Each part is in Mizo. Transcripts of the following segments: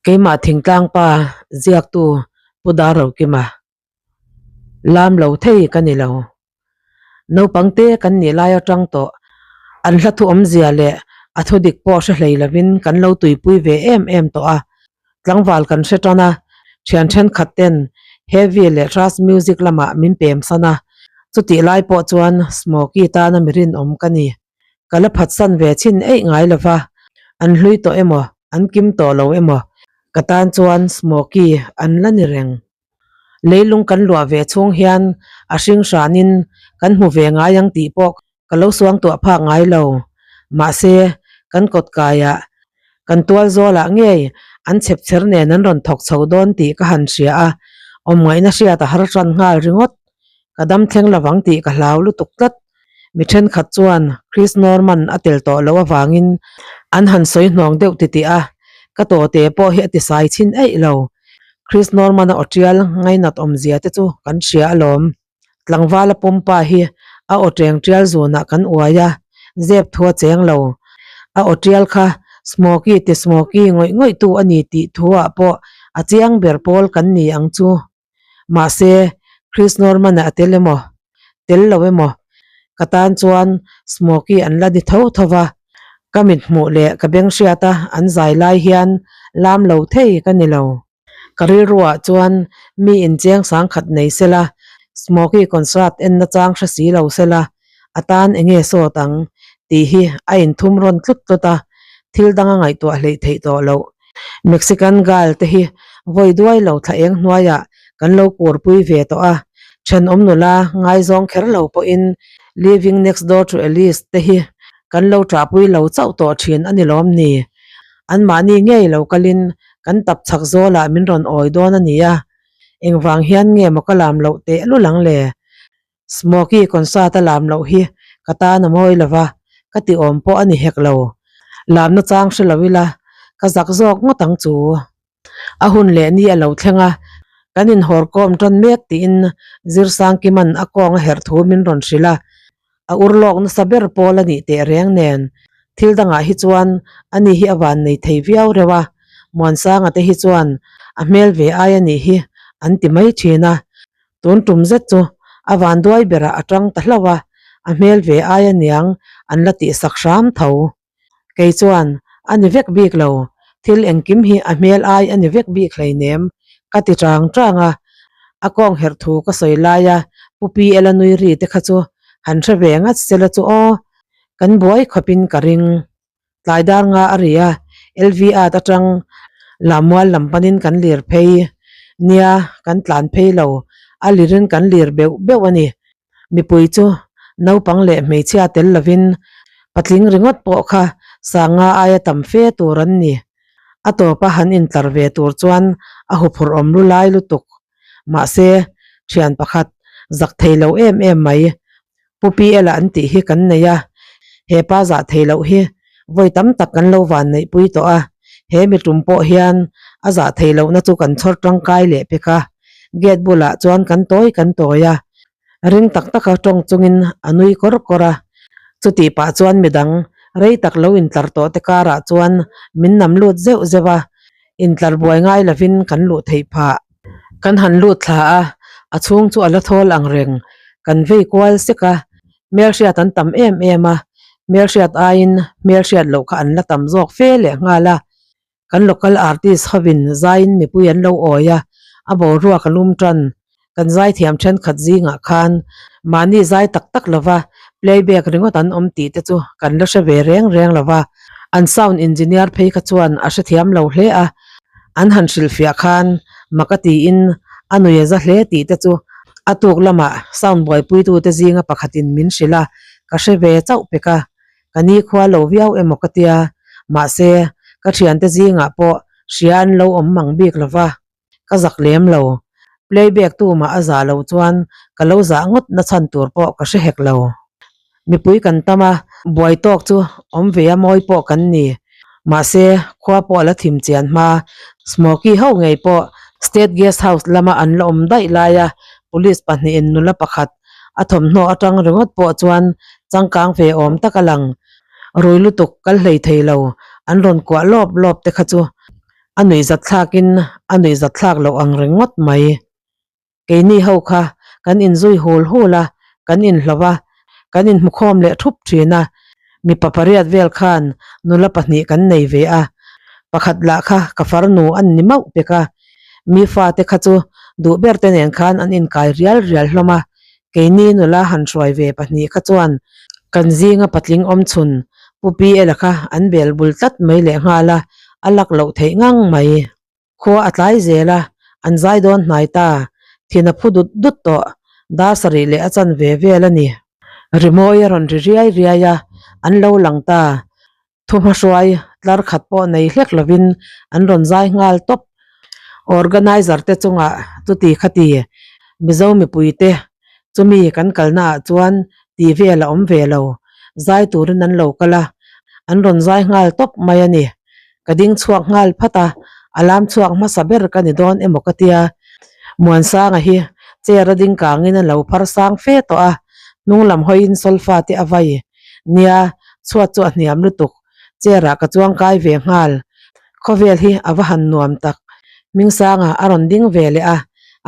Keimah thingtlang pa ziaktu Pu Darrokima lam lo thei ka ni lo. Naupang te kan nih lai atang tawh an hla thu awmzia leh a thu dik pawh hre hlei lovin kan lo tuipui ve em em tawh a. Tlangval kan hre tan a, thian thenkhat ten heavy leh thrash music lamah min pem san a, chutih lai pawh chuan Smokey tana mi rinawm ka ni. Ka la phatsan ve chhin eih ngai lo va, an hlui tawh emaw, an kim tawh lo emaw, ka tan chuan Smokey an la ni reng. Leilung kan luah ve chhung hian a hring hranin kan hmu ve ngai ang tih pawh ka lo suangtuah phak ngai lo. Mahse, kan kawt kaiah, kan tual zawlah ngei an chhepchher nen an rawn thawk chho dawn tih ka han hria a, awmngaihna hriat a har tan nghal ringawt. Ka dam thleng lovang tih ka hlau lutuk tlat. Mi thenkhat chuan Chris Norman a tel tawh loh avangin an han sawi hnawng deuh titih a, ka tawte pawh hi a tisai chhin eih lo. Chris Norman-a aw tial ngainat awmzia te chu kan hria alawm. Tlangvala pumpa hi a aw teng tial zunah kan uai a, zep thu a cheng lo. A aw tial kha Smokey ti Smokey ngawih ngawih tu a ni tih thu ah pawh a chiang ber pawl kan ni ang chu. Mahse, Chris Norman-a a tel emaw, tel lo emaw, ka tan chuan Smokey an la ni tho tho va, ka mit hmuh leh ka beng hriata an zai lai hian lam lo thei ka ni lo. Ka rilruah chuan mi incheng sangkhat nei sela, Smokey concert enna chang hre si lo sela, a tan eng nge sawt ang tih hi a inthum rawn tlut tlut a, thil danga ngaihtuah hleih theih tawh loh. Mexican girl te hi vawi duai lo thla eng hnuaiah kan lo kurpui ve tawh a, thenawm nula ngaizawng kher lo pawhin Living Next Door to Alice te hi kan lo ṭahpui lo chauh tawh ṭhin a ni lawm ni? Anmahni ngei lo kalin kan tap chhak zawlah min rawn awi dawn a ni a, engvang hian nge maw ka lam loh tehlul ang le? Smokey concert a lam loh hi ka tan a mawi lo va, ka ti awm pawh a ni hek lo. Lamna chang hre lo ila, ka zak zawk ngawt ang chu. A hun leh ni a lo thleng a, kan inhawr kawm tan mek tiin Zirsangkima'n a kawng a herh thu min rawn hrilh a, a ur lawk nasa ber pawl a nih teh reng nen. Thil dangah hi chuan ani hi a van nei thei viau reuh a, Muansanga te hi chuan a hmel ve ai a nih hi an ti mai thin a, Tun tum zet chu a vanduai berah a tang ta hlauh a, a hmel ve ai aniang an la tihsak hram tho. Kei chuan, A ni vek bik lo, thil engkim hi a hmel ai a ni vek bik hleinem, ka ti chang chang a. A kawng herh thu ka sawi laia Pu Pi Ela nui ri te kha chu han hre ve ngat sela chu aw, kan buai khawpin ka ring. Tlai dar nga a ri a, LV at atang Lamual lam panin kan lir phei. Nia, kan tlan phei lo, a lirin kan lir beuh beuh a ni. Mipui chu naupang leh hmeichhia tel lovin patling ringawt pawh kha sanga aia tam fe tur an ni. A tawpa han intlar ve tur chuan a huphurh awm lu lai lutuk. Mahse, thian pakhat zak thei lo em em mai Pu PL-a an tih hi kan nei a, he pa zah thei loh hi vawi tam tak kan lo van neihpui tawh a, he mi tum pawh hian a zah thei lohna chu kan chhawr tangkai leh pek a, gate bulah chuan kan tawi kan tawi a, ring tak taka tawng chungin a nui kawr kawr a, chutih pah chuan midang rei tak lo intlar tawh te karah chuan min nam lut zeuh zeuh a, intlar buai ngai lovin kan luh theih phah. Kan han lut thla a, a chhung chu a la thawl ang reng. Kan vei kual sek a, hmelhriat an tam em em a, hmelhriat aiin hmelhriat loh kha an la tam zawk fe leh nghal a. Kan local artist hovin zaiin mipui an lo awi a, a boruak a lum tan. Kan zaithiam thenkhat zingah khan mahni zai tak tak lova playback ringawt an awm tih te chu kan la hre ve reng reng lova, an sound engineer phei kha chuan a hrethiam lo hle a, an han hrilhfiah khan mak a tiin a nui a za hle tih te chu a tuk lamah sound buaipuitute zinga pakhatin min hrilh a, ka hre ve chauh pek a, ka nikhua lo viau emaw ka tia, mahse ka thiante zingah pawh hria an lo awm mang bik lova. Ka zak lem lo. Playback tu mah a zah lo chuan ka lo zah ngawt na chhan tur pawh ka hre hek lo. Mipui kan tam a, buai tawk chu awm ve a mawi pawh kan ni. Mahse, khua pawh a la thim chian hma. Smokey ho ngei pawh State Guest House lama an la awm daih laia police pahnihin nula pakhat a thawmhnaw atang ringawt pawh chuan changkang ve awm tak a lang. Rui lutuk kal hlei thei lo an rawn kuah lawp lawp te kha chu. A nuihzat thlakin a nuihzat thlak loh ang ringawt mai. Keini ho kha kan inzui hul hul a, kan inhlo a, kan inhmukhawm leh thup thin a. Mipa pariat vel khan nula pahnih kan nei ve a, pakhat lah kha ka farnu an ni mauh pek a. Mi fate kha chu duh ber te nen khan an inkai rial rial hlawm a, keini nula han hruai ve pahnih kha chuan kan zinga patling awm chhun Pu Pi Ela kha an bel bul tlat mai lehnghal a, a lak loh theih ngang mai. Khua a tlai zel a, an zai dawn hnai ta. Thin a phu dut dut tawh. Dar sarih leh a chan ve vel a ni. Rimawi a rawn ri riai riai a, an lo lang ta. Thuhmahruai tlar khat pawh nei hlek lovin an rawn zai nghal tawp. Organizer te chungah chuti khati Mizo mipuite chumi kan kalna ah chuan tih vel a awm ve lo. Zai turin an lo kal a, an rawn zai nghal tawp mai a ni. Ka ding chhuak nghal phat a, a lam chhuak hmasa ber ka ni dawn emaw ka tia. Muansanga hi chair a ding kangin a lo phar sang fe tawh a, hnung lam hawiin solfa te a vai. Nia, chhuat chu a hniam lutuk, chair ah ka chuang kai ve nghal. Khawvel hi a va han nuam tak. Hmingsanga a rawn ding ve leh a,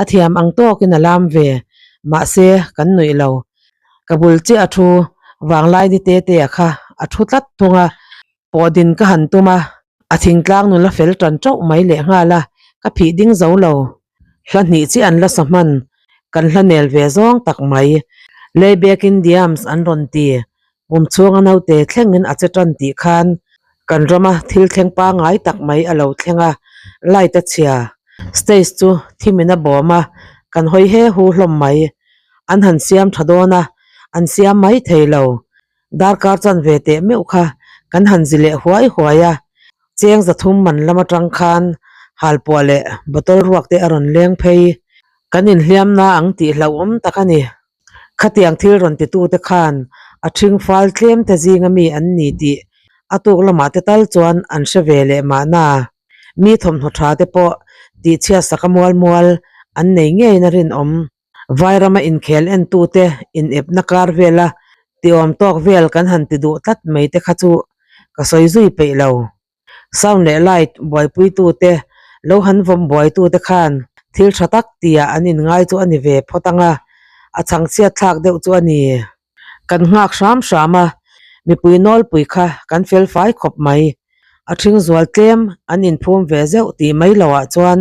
a thiam ang tawkin a lam ve. Mahse, kan nuih lo. Ka bul chiah a thu, vanglai ni te te a kha a thu tlat thung a. Pawh din ka han tum a, a thingtlang nula fel tan teuh mai lehnghal a, ka phih ding zo lo. Hla hnih chiah an la sa hman, kan hla nel ve zawng tak mai. Lay back in the arms an rawn ti, pum chhunga naute thlengin a che tan tih khan kan rama thil thleng pangngai tak mai a lo thleng a, light a chhia. Stage chu thimin a bawm a, kan hawi he hu hlawm mai. An han siam tha dawn a, an siam mai thei lo. Darkar chan ve teh meuh kha kan han zi leh huai huai a, cheng zathum man lam atang khan halpuah leh bottle ruak te a rawn leng phei. Kan inhliam na ang tih hlauhawm tak a ni. Khatiang thil rawn titu te khan a ṭhing fal tlem te zinga mi an ni tih a tuk lamah te tal chuan an hre ve leh mahna. Mi thawmhnaw tha te pawh tihchhiat sak a mual mual an nei ngeiin a rinawm. Vairama inkhel entute inepna kar vela tiawm tawk vel kan han ti duh tlat mai te kha chu ka sawi zui peih lo. Sound leh light buaipuitute lo han vawm buaitute khan thil tha tak tia an inngai chu a ni ve phawt ang a, a chhangchhiat thlak deuh chu a ni. Kan nghak hram hram a, mipui nawlpui kha kan fel fai khawp mai. A ṭhing zual tlem an inphum ve zeuh tih mai loah chuan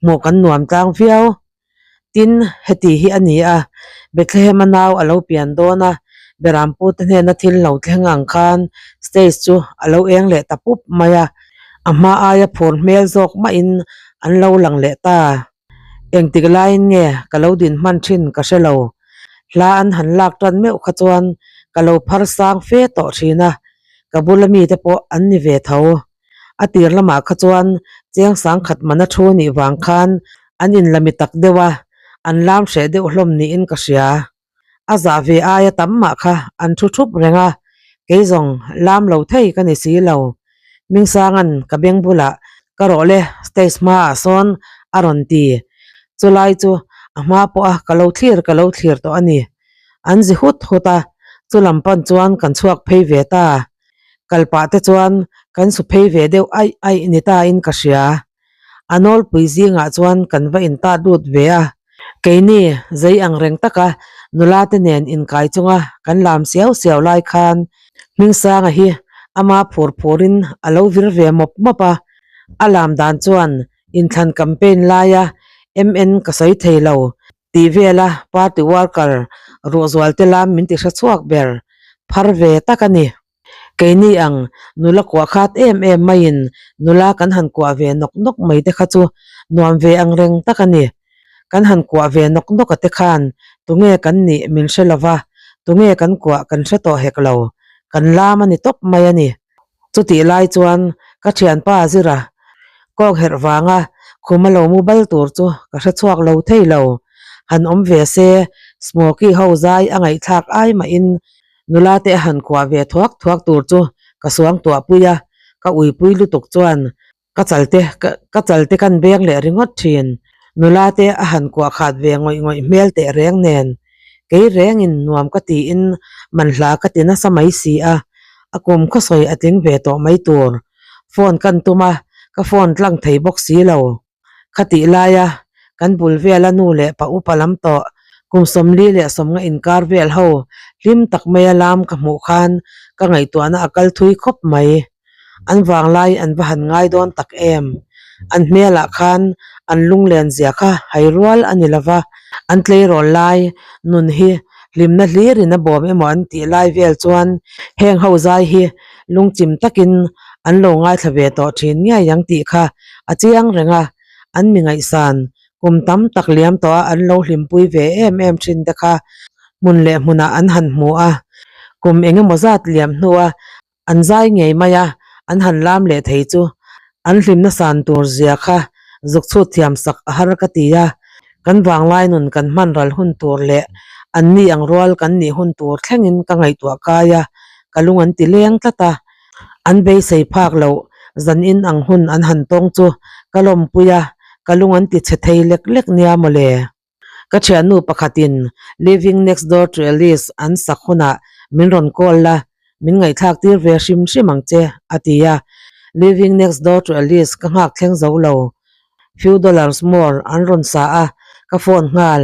hmuh kan nuam tlang viau. Tin, heti hi a ni a, Bethlehem-a nau a lo pian dawn a, Berampute hnena thil lo thleng ang khan stage chu a lo eng leh ta pup mai a, a hma aia phur hmel zawk mahin an lo lang leh ta. Engtik laiin nge ka lo din hman thin ka hre lo. Hla an han lak tan meuh kha chuan ka lo phar sang fe tawh thin a, ka bula mite pawh an ni ve tho. A tir lamah kha chuan cheng sangkhat mana thu nih vang khan an inlami tak deuh a, an lam hreh deuh hlawm niin ka hria. A zah ve aia tam mah kha an thu thup reng a, kei zawng lam lo thei ka ni si lo. Hmingsanga'n ka beng bulah ka rawh le stage hmaah sawn a rawn ti. Chulai chu a hma pawha ka lo thlir ka lo thlir tawh a ni. An zi hut hut a, chulam pan chuan kan chhuak phei ve ta. Kal pah te chuan kan su phei ve deuh aih aih ni ta in ka hria. A nawlpui zingah chuan kan va intat lut ve a. Keini zei ang reng taka nula te nen inkai chunga kan lam siau siau lai khan Hmingsanga hi ama phur phurin a lo vir ve mawp mawp a. A lam dan chuan inthlan campaign laia MN ka sawi thei lo Tih vela party worker ruahzual te lam min ti hre chhuak ber phar ve tak a ni. Keini ang nula kuah khat em em maiin nula kan han kuah ve nawk nawk mai te kha chu nuam ve ang reng tak a ni. Kan han kuah ve nawk nawk a te khan tunge kan nih min hre lova, tunge kan kuah kan hre tawh hek lo. Kan lam a ni tawp mai a ni. Chutih lai chuan ka thianpa Zira kawk herh vanga khum a lo mu bal tur chu ka hre chhuak lo thei lo. Han awm ve se, Smoky ho zai a ngaihthlak ai mahin nula te a han kuah ve thuak thuak tur chu ka suang tuah pui a, ka uipui lutuk chuan Ka chalte ka chalte kan beng leh ringawt thin. Nula te a han kuah khat ve ngawih ngawih hmel teh reng nen. Kei rengin nuam ka tiin manhla ka ti nasa mai si a, a kum khawsawi a tling ve tawh mai tur. Phone kan tum a, Ka phone tlang thei bawk si lo. Khatih laia kan bul vela nu leh pa upa lam tawh kum 41 inkar vel ho hlim tak maia lam ka hmuh khan ka ngaihtuahna a kal thui khawp mai. An vanglai an va han ngai dawn tak em? An hmelah khan an lunglen zia kha hai rual a ni lova, an tleirawl lai nun hi hlimna hlirin a bawm emaw an tih lai vel chuan heng ho zai hi lungchim takin an lo ngaithla ve tawh thin ngei ang tih kha a chiang reng a, an mi ngaihsan kum tam tak liam tawh a an lo hlimpui ve em em thin te kha hmun leh hmunah an han hmu a, kum eng emaw zat liam hnua An zai ngei mai a, an han lam leh thei chu an hlimna san tur zia kha zuk chhut thiam sak a har ka ti a, kan vanglai nun kan hman ral hun tur leh an ni ang rual kan nih hun tur thlengin ka ngaihtuah kai a, ka lung an ti leng tlat a, an beisei phak loh zan in ang hun an han tawng chu ka lawmpui a, ka lung an ti chhe thei lek lek nia mawle. Ka thiannu pakhatin Living Next Door to Alice an sak hunah min rawn call la, min ngaihthlak tir ve hrim hrim ang che, a ti a. Living Next Door to Alice ka nghak thleng zo lo. Few dollars more an rawn sa a, ka phone nghal.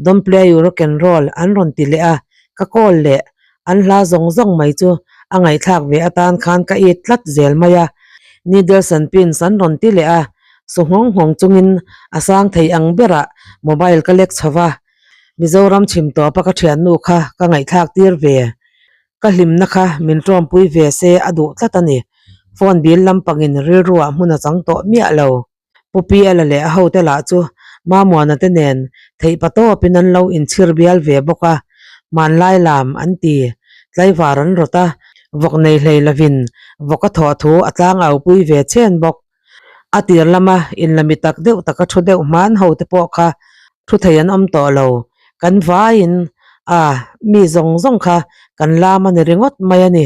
Don't play you rock and roll an rawn ti leh a, ka call leh. An hla zawng zawng mai chu a ngaihthlak ve atan khan ka it tlat zel mai a. Needles and pins an rawn ti leh a, Su nghawng nghawng chungin a sang thei ang berah mobile ka lek chho va, Mizoram chhim tawpa ka thiannu kha ka ngaihthlak tir ve. Ka hlimna kha min tawmpui ve se a duh tlat a ni. Phone bill lampangin rilruah hmun a chang tawh miah lo. Pu Piala leh a hote lah chu Mamuana te nen theihpa tawpin an lo inchhir bial ve bawk a, hmanlai lam an ti. Tlaivar an rawt a, vawk nei hlei lovin vawk a thawh thu a tlangau pui ve chhen bawk. A tir lama inlami tak deuh taka thu deuh hman ho te pawh kha thu thei an awm tawh lo. Kan vaiin a mi zawng zawng kha kan lam a ni ringawt mai a ni.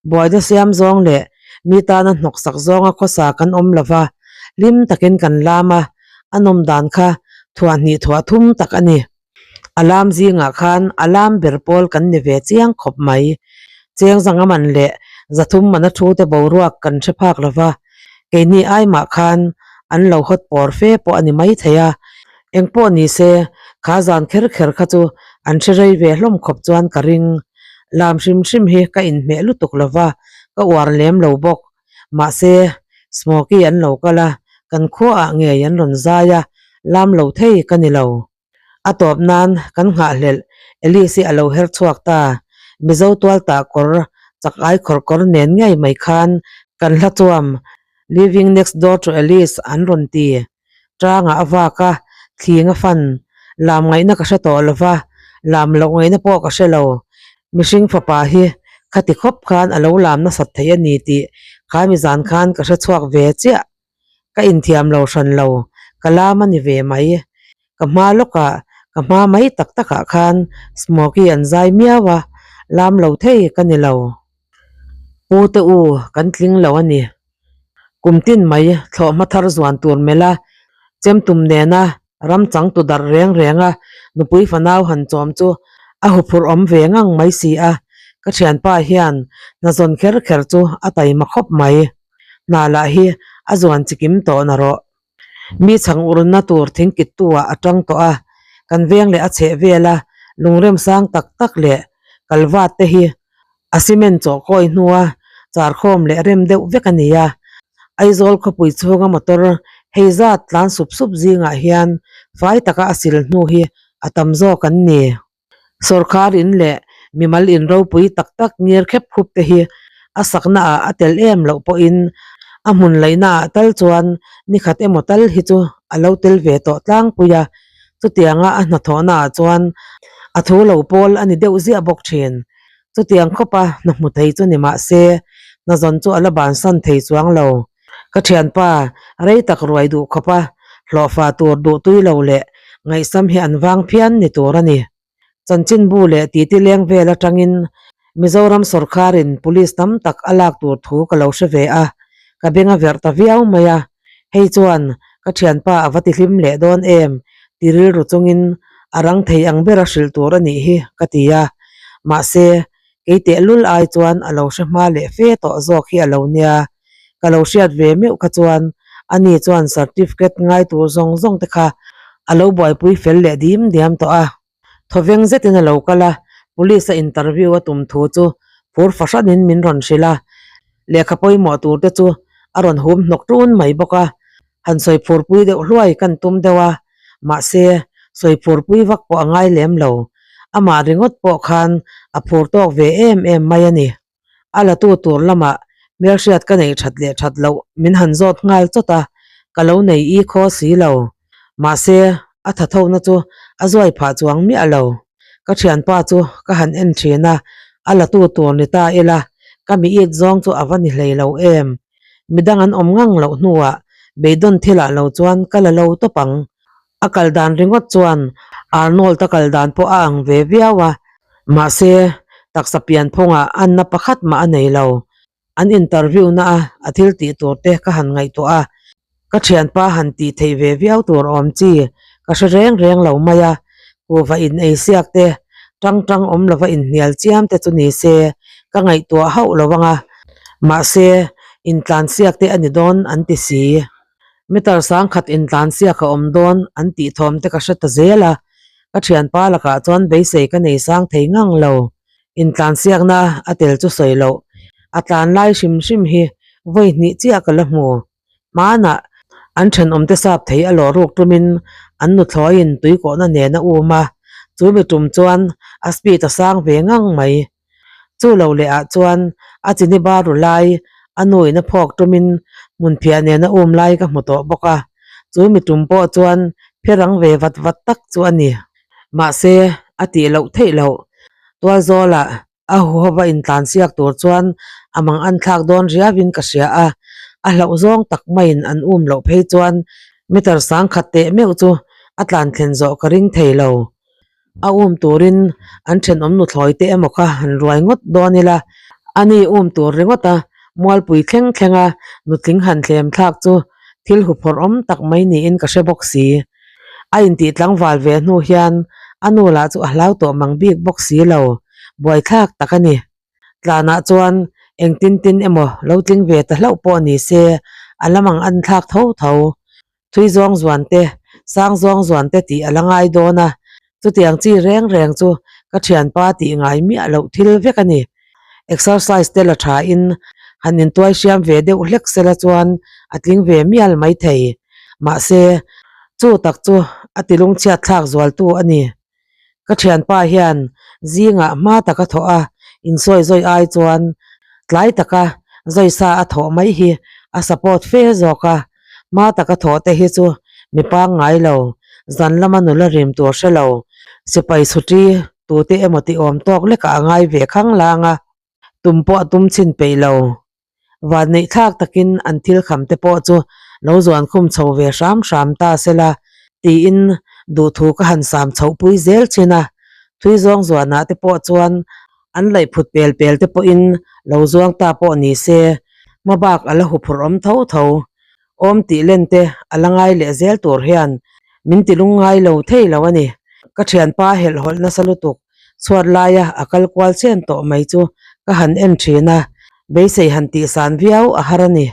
Buaina siam zawng leh mi tana hnawksak zawnga khawsa kan awm lo va, hlim takin kan lam a, a nawm dan kha thuah hnih thuah thum tak a ni. A lam zingah khan a lam ber pawl kan ni ve chiang khawp mai. Cheng zanga man leh zathum mana thu te boruak kan hre phak lo va, keini ai mah khan an lo hawt pawr fe pawh a ni mai thei a. Eng pawh ni se, kha zan kher kher kha chu an hre rei ve hlawm khawp chuan ka ring. Lam hrim hrim hi ka inhmeh lutuk lo va, ka uar lem lo bawk. Mahse, Smokey an lo kal a, kan khuaah ngei an rawn zai a, lam lo thei ka ni lo. A tawp nan kan nghahhlelh Alice-i a lo her chhuak ta. Mizo tual tah kawr, chak ai khawr kawr nen ngei mai khan kan hla chuam Living next door to Alice an rawn ti. Tangah a vak a, thling a fan. Lam ngaihna ka hre tawh lo va, lam loh ngaihna pawh ka hre lo. Mihring fapa hi khati khawp khan a lo lam nasat thei a ni tih kha mizan khan ka hre chhuak ve chiah. Ka inthiam lo hran lo, ka lam a ni ve mai. Ka hma lawkah, ka hma mai tak takah khan Smokey an zai miau a, lam lo thei ka ni lo. Pu te u, kan tling lo a ni. Kum tin mai thlawh hma thar zuan tur melh a, chemtum nena ram chang tu darh reng reng a nupui fanau han chawm chu a huphurh awm ve ngang mai si a, ka thianpa hian hna zawn kher kher chu a taima khawp mai. Hna lah hi a zuan chikim tawh na rawh. Mi chhang urna tur thingkittu ah a tang tawh a, kan veng leh a chheh vel a lungrem sang tak tak leh kalvat te hi A cement chawh kawi hnua char khawm leh rem deuh vek a ni a, Aizawl khawpui chhunga motor hei zat tlan sup sup zingah hian fai taka a sil hnu hi a tam zawk an ni. Sawrkhar in leh mimal in ropui tak tak ngir khep khup te hi a sakna ah a tel em loh pawhin a hmun laihna ah tal chuan nikhat emaw tal hi chu a lo tel ve tawh tlangpui a, chutianga a hnathawhna ah chuan a thu lo pawl a ni deuh ziah bawk thin. Chutiang khawpa hna hmu thei chu ni mah se, hna zawn chu a la bansan thei chuang lo. Ka thianpa, rei tak ruai duh khawpa hlawhfa tur duh tui lo leh ngaihsam hi an vang phian ni tur a ni. Chanchinbu leh titi leng vel atangin Mizoram sawrkharin police tam tak a lak tur thu ka lo hre ve a, ka beng a verh ta viau mai a. Hei chuan ka thianpa a va tihlim leh dawn em ti rilru chungin a rang thei ang bera hrilh tur a nih hi ka ti a. Mahse, kei tehlul ai chuan a lo hre hma leh fe tawh zawk hi a lo nia. Ka lo hriat ve meuh kha chuan Ani chuan certificate ngai tur zawng zawng te kha a lo buaipui fel leh dim diam tawh a. Thawveng zetin a lo kal a, police a interview a tum thu chu phur fahranin min rawn hrilh a, lehkha pawimawh tur te chu a rawn hum hnawk ṭun mai bawk a. Han sawi phurpui deuh hluai kan tum deuh a, mahse sawi phurpui vak pawh a ngai lem lo. Amah ringawt pawh khan a phur tawk ve em em mai a ni. A latu tur lamah hmelhriat ka neih that leh that loh min han zawt nghal chawt a, ka lo nei i khaw si lo. Mahse, a tha thona chu a zuai phah chuang miah lo. Ka thianpa chu ka han en thin a, a latu tur ni ta ila, ka mi it zawng chu a va ni hlei lo em. Midang an awm ngang loh hnuah beidawn thilah lo chuan ka la lo tawp ang. A kal dan ringawt chuan Arnold a kal dan pawh a ang ve viau a, mahse taksa pian phawngah anna pakhat mah a nei lo. An interview na a a thil tih tur te ka han ngaihtuah a, ka thianpa han tih theih ve viau tur awm chi ka hre reng reng lo mai a, kuhva in ei siak te, tang tang awm lova inhnial chiam te chu ni se ka ngaihtuah hauh lo ang a, mahse intlan siak te a ni dawn an ti si. Meter sangkhat intlansiak a awm dawn an tih thawm te ka hre ta zel a, ka thianpa lakah chuan beisei ka nei sang thei ngang lo. Intlansiakna a tel chu sawi loh, a tlan lai hrim hrim hi vawi hnih chiah ka la hmu. Hmanah an thenawmte sap thei a lawh ruk tumin an nuthlawiin tuikawhna nen a um a, chu mi tum chuan a speed a sang ve ngang mai. Chu lo leh ah chuan a chini bar ru lai a nu in a phawk tumin hmunphiah nen a um lai ka hmu tawh bawk a, chu mi tum pawh chuan pherang ve vat vat tak chu a ni. Mahse, a tih loh theih loh. Tualzawlah a huhova intlansiak tur chuan a mang an thlak dawn riauin ka hria a, a hlauh zawng tak maiin an um loh phei chuan meter sangkhat teh meuh chu a tlan thlen zawh ka ring thei lo. A um turin an thenawm nuthlawi te emaw kha han ruai ngawt dawn ila, ani um tur ringawt a, mualpui thleng thleng a nutling han thlem thlak chu thil huphawrh awm tak mai niin ka hre bawk si. A intih tlangval ve hnu hian a nu lah chu a hlau tawh mang bik bawk si lo, buaithlak tak a ni. Tlanah chuan engtin tin emaw lo tling ve ta hlauh pawh ni se, a lam ang an thlak tho tho. Thui zawng zuan te, sang zawng zuan te tih a la ngai dawn a, chutiang chi reng reng chu ka thianpa tih ngai miah loh thil vek a ni. Exercise te la tha in han intuai hriam ve deuh hlek sela chuan a tling ve mial mai thei. Mahse, chu tak chu a ti lungchhiat thlak zualtu a ni. Ka thianpa hian zingah hma taka thawh a insawi zawi ai chuan tlai taka zawi sa a thawh mai hi a support fe zawk a, hma taka thawh te hi chu mi pangngai lo, zan lama nula rim tur hre lo, sipai chhuti tute emaw ti awm tawk lekah a ngai ve khang lang a, tum pawh a tum chhin peih lo. Vanneih thlak takin an thil kham te pawh chu lo zuan khum chho ve hram hram ta sela tiin duhthu ka han sam chhoh pui zel thin a, thui zawng zuanah te pawh chuan an laih phut pel pel te pawhin lo zuang ta pawh ni se hmabak a la huphurh awm tho tho. Awm tih len te a la ngai leh zel tur hian min ti lungngai lo thei lo a ni. Ka thianpa helhhawlh nasa lutuk chhuat laia a kal kual chen tawh mai chu ka han en thin a, beisei han tih san viau a har a ni.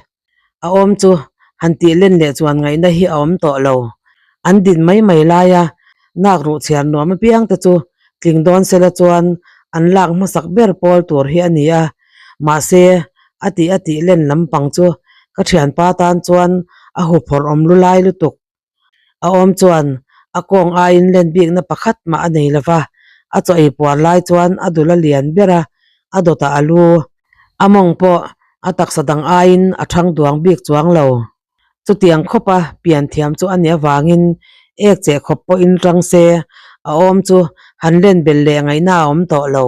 A awm chu han tih len leh chuan ngaihna hi a awm tawh lo. An din mai mai laia nak ruh chhiar nuam apiang te chu tling dawn sela chuan an lak hmasak ber pawl tur hi a ni a, mahse a tih a tih len lampang chu ka thianpa tan chuan a huphawrh awm lu lai lutuk. A awm chuan a kawng aiin len bikna pakhat mah a nei lova, a chaw ei puar lai chuan a dul a lian ber a, a dawtah a lu. A mawng pawh a taksa dang aiin a thang duang bik chuang lo. Chutiang khawpa pian thiam chu a nih avangin ek cheh khawp pawhin rang se a awm chu han len bel leh ngaihna a awm tawh lo.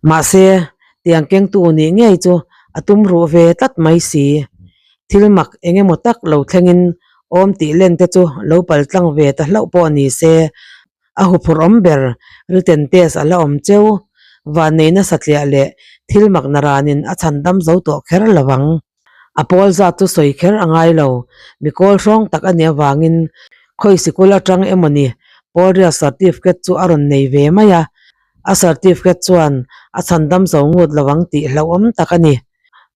Mahse, tiang kengtu nih ngei chu a tum ruh ve tlat mai si. Thil mak eng emaw tak lo thlengin awm tih len te chu lo pal tlang ve ta hlauh pawh ni se, a huphurh awm ber written test a la awm cheu. Vanneihna satliah leh thil mak naranin a chhan dam zo tawh kher lo ang. A pawl zat chu sawi kher a ngai lo, mi kawl hrawng tak a nih avangin khawi sikul atang emawni Pawlriat certificate chu a rawn nei ve mai a, a certificate chuan a chhan dam zo ngut lo ang tih hlauhawm tak a ni.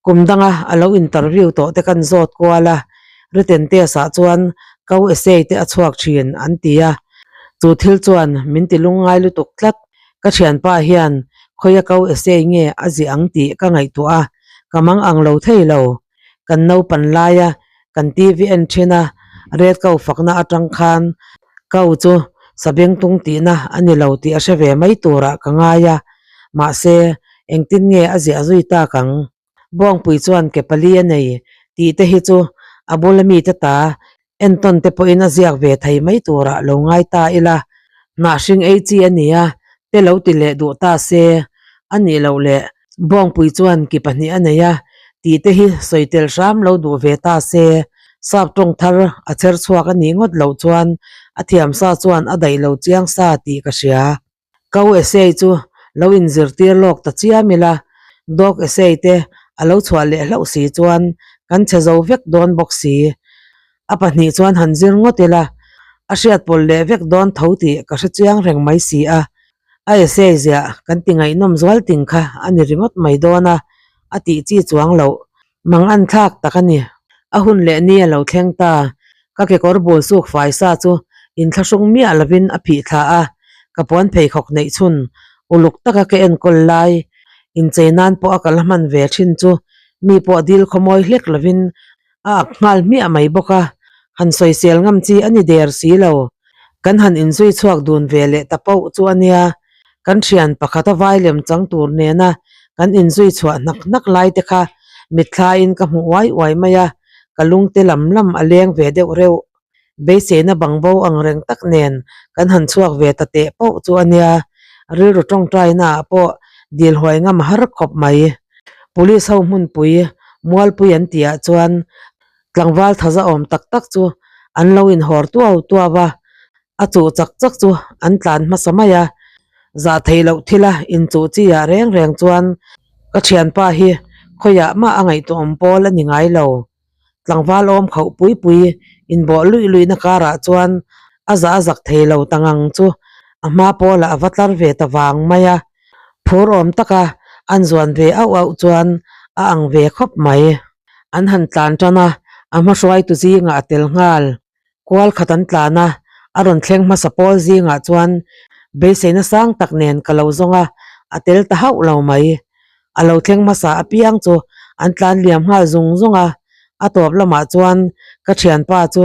Kum danga a lo interview tawh te kan zawt kual a, Written test ah chuan kau essay te a chhuak thin an ti a, chu thil chuan min ti lungngai lutuk tlat. Ka thianpa hian khawia kau essay nge a ziah ang tih ka ngaihtuah a, ka mang ang lo thei lo. Kan naupan laia kan TV en thin a, red kau fakna atang khan kau chu sabengtung tihna a ni lo tih a hre ve mai turah ka ngai a, mahse engtin nge a ziah zui tak ang? Buangpui chuan ke pali a nei tih te hi chu a bula mite ta entawn te pawhin a ziak ve thei mai turah lo ngai ta ila, hnah hring ei chi a nia te lo ti leh duh ta se a nih loh leh Buangpui chuan ki pahnih a nei a tih te hi sawi tel hram lo duh ve ta se, sap tawng thar a chher chhuak a nih ngawt loh chuan a thiam sa chuan a daih lo chiang sa tih ka hria. Kau essay chu lo inzirtir lawk ta chiam ila, dog essay te a lo chhuah leh hlauh si chuan kan chhe zo vek dawn bawk si. A pahnih chuan han zir ngawt ila, a hriat pawlh leh vek dawn tho tih ka hre chiang reng mai si a. A essay ziah kan ti ngaihnawm zual ting kha a ni ringawt mai dawn a, a tih chi chuang loh. Mang an thlak tak a ni. A hun leh ni a lo thleng ta. Ka kekawr bul suk fai sa chu inthlahrung miah lovin a phih thla a, ka puan pheikhawk neih chhun uluk taka ka enkawl lai inchei nan pawh a kal hman ve thin chu mi pawh dil khawmawi hlek lovin a ak nghal hmiah mai bawk a, han sawisel ngam chi a ni der si lo. Kan han inzui chhuak dun ve leh ta poh chu a nia, kan thian pakhata vai lem chang tur nena kan inzui chhuah hnak hnak lai te kha mitthlaiin ka hmu uai uai mai a, ka lungte lam lam a leng ve deuh reuh. Beiseina bangbo ang reng tak nen kan han chhuak ve ta teh poh chu a nia, rilru tawngtaina ah pawh dil huai ngam har khawp mai. Police ho hmunpui Mualpui an tih ah chuan tlangval thaza awm tak tak chu an lo inhawr tuau tuau a, a chuh chak chak chu an tlan hmasa mai a, zah theih loh thila inchuh chi ah reng reng chuan ka thianpa hi khawiah mah a ngaihtuahawm pawl a ni ngai lo. Tlangval awm khauh pui pui inbawh luih luihna karah chuan a zah a zak thei lo ta ngang chu a hma pawlah a va tlar ve ta vang mai a, phur awm taka an zuan ve auh auh chuan a ang ve khawp mai. An han tlan tan a, a hma hruaitu zingah a tel nghal. Kual khat an tlan a, a rawn thleng hmasa pawl zingah chuan beiseina sang tak nen ka lo zawng a, a tel ta hauh lo mai. A lo thleng hmasa apiang chu an tlan liam nghal zung zung a, a tawp lamah chuan ka thianpa chu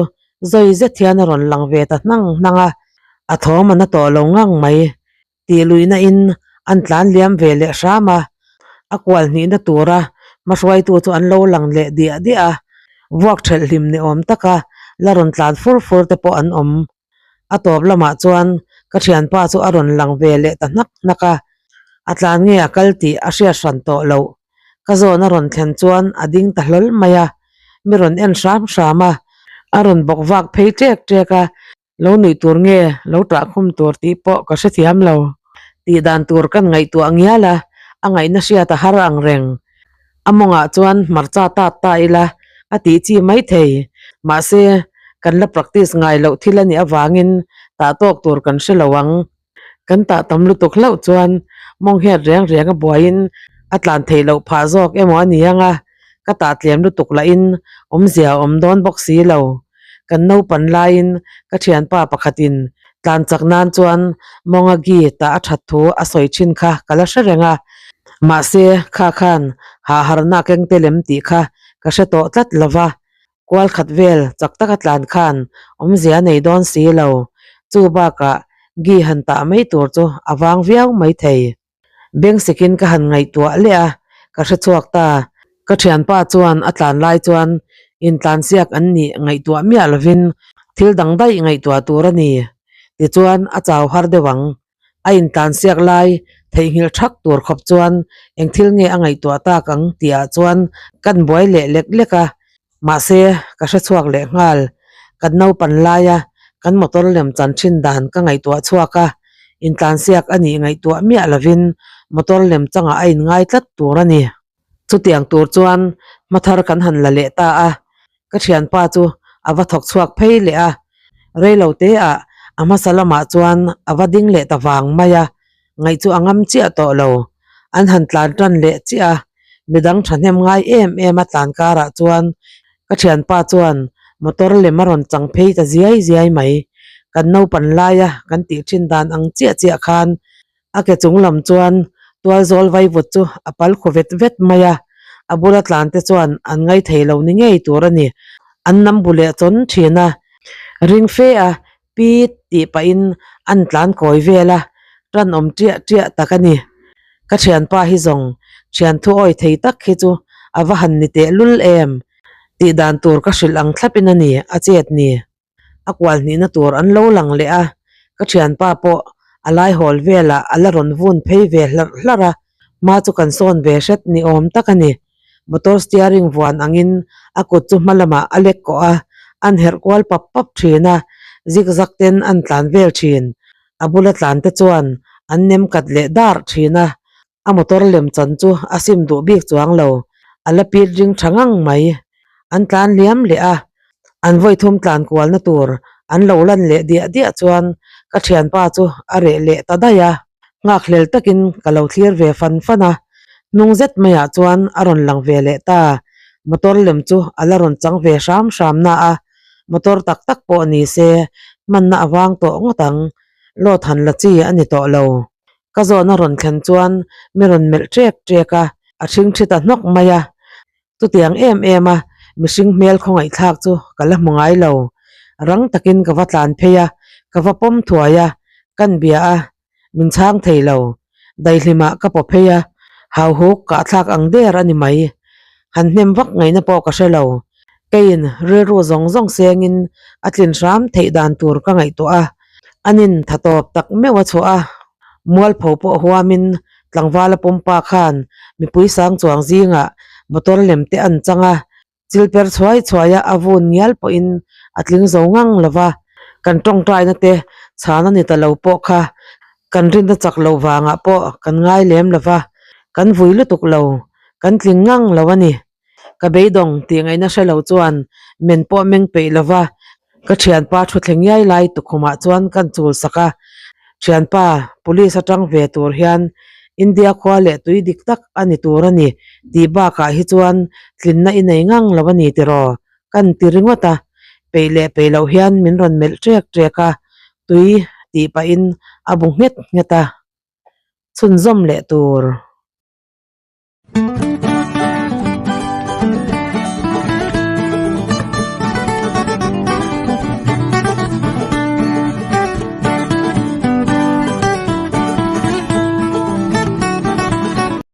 zawi zet hian a rawn lang ve ta hnang hnang a, a thawm a na tawh lo ngang mai. Tih luihna in an tlan liam ve leh hram a, a kual hnihna tura hmahruaitu chu an lo lang leh diah diah a, vuak thelh hlim ni awm taka la rawn tlan fur fur te pawh an awm. A tawp lamah chuan ka thianpa chu a rawn lang ve leh ta hnak hnak a, a tlan nge a kal tih a hriat hran tawh loh. Ka zawn a rawn thlen chuan a ding ta hlawl mai a, mi rawn en hram hram a, a rawn bawk vak phei ṭek ṭek a, Lo nuih tur nge lo ṭah khum tur tih pawh ka hrethiam lo. Tih dan tur kan ngaihtuah ngial a, a ngaihna hriat a har ang reng. A mawngah chuan hmarcha tat ta ila a tih chi mai thei. Mahse, kan la practice ngai loh thil a nih avangin tah tawk tur kan hre lo ang. Kan tah tam lutuk hlauh chuan mawng hiat reng reng a buaiin a tlan theih loh phah zawk emaw a ni ang a, ka tah tlem lutuk lahin awmzia a awm dawn bawk si lo. Kan naupan laiin ka thianpa pakhatin tlan chak nan chuan mawnga gi tah a that thu a sawi thin kha ka la hre reng a, mahse kha khan hahharna keng te lem tih kha ka hre tawh tlat lo va. Kual khat vel chak taka tlan khan awmzia a nei dawn si lo. Chu bakah gi han tah mai tur chu a vang viau mai thei. Bengsikin ka han ngaihtuah leh a, ka hre chhuak ta. Ka thianpa chuan a tlan lai chuan intlansiak an nih ngaihtuah miah lovin thil dang daih ngaihtuah tur a ni. Tichuan a chau har deuh ang. A intlansiak lai theihnghilh thak tur khawp chuan eng thil nge a ngaihtuah tak ang tih ah chuan kan buai leh lek lek a, mahse ka hre chhuak leh nghal. Kan naupan laia kan motor lem chan thin dan ka ngaihtuah chhuak a, intlansiak a nih ngaihtuah miah lovin motor lem changah a inngai tlat tur a ni. Chutiang tur chuan hmathar kan han la leh ta a, Ka thianpa chu a va thawk chhuak phei leh a, reilo te ah a hmasa lamah chuan a va ding leh ta vang mai a, ngaih chu a ngam chiah tawh lo. An han tlan tan leh chiah a, midang thahnem ngai em em a tlan karah chuan ka thianpa chuan Motor lem a rawn chang phei ta ziai ziai mai. Kan naupan laia kan tih thin dan ang chiah chiah khan a ke chung lam chuan tual zawl vaivut chu a pal khaw vet vet mai a, a bula tlan te chuan an ngaithei lo ni ngei tur a ni. An nam bu leh chawn thin a, ring fe a Pit tih pahin an tlan kawi vel a, tan awm ṭiah ṭiah tak a ni. Ka ṭhianpa hi zawng ṭhian thu awi thei tak hi chu a va han ni teh lul em? Tih dan tur ka hrilh ang thlapin a ni, a chet ni. A kual hnihna tur an lo lang leh a, ka ṭhianpa pawh a lai hawl velah a la rawn vun phei ve hlarh hlarh a, hma chu kan sawn ve hret ni awm tak a ni. Motor steering vuan angin a kut chu hma lamah a lek kawh a, an herh kual pap pap thin a, zigzag ten an tlan vel thin. A bula tlan te chuan an nem kat leh dar thin a, a motor lem chan chu a sim duh bik chuang lo, a la pit ring tha ngang mai. An tlan liam leh a, an vawi thum tlan kualna tur an lo lan leh diah diah chuan ka thianpa chu a reh leh ta daih a. Nghakhlel takin ka lo thlir ve fan fan a, hnung zet maiah chuan a rawn lang ve leh ta. Motor lem chu a la rawn chang ve hram hram na a, motor tak tak pawh ni se hmanna a vang tawh ngawt ang, load han la chi a ni tawh lo. Ka zawhna rawn thlen chuan mi rawn melh ṭek ṭek a, a ṭhingṭhi ta hnawk mai a. Chutiang em em a mihring hmel khawngaihthlak chu ka la hmu ngai lo. Rang takin ka va tlan phei a, ka va pawm thuai a, kan bia a, min chhang thei lo. Daihlimah ka paw phei a, hauhuk kahthlak ang der a ni mai. Han hnem vak ngaihna pawh ka hre lo. Keiin rilru zawng zawng sengin a tlin hram theih dan tur ka ngaihtuah a, anin tha tawp tak meuh a chhuah a, mualpho pawh huamin tlangvala pumpa khan mipui sang chuang zingah motor lem te an chang a, chil per chhuai chhuai a a vun ngial pawhin a tling zo ngang lo va, kan tawngtaina te chhan a ni ta lo pawh kha kan rinna chak loh vangah pawh kan ngai lem lo va, kan vui lutuk lo, kan tling ngang lo a ni. Ka beidawng tih ngaihna hre lo chuan men pawh meng peih lo va, ka thianpa thu thleng ngiai lai tukhumah chuan kan chul sak a. Thianpa, police atang ve tur hian India khua leh tui dik tak a ni tur a ni tih bakah hi chuan tlinna i nei ngang lo a ni tiraw? Kan ti ringawt a, peih leh peih loh hian min rawn melh ṭek ṭek a, tui tih pahin a bu nghet nghet a. Chhunzawm leh tur.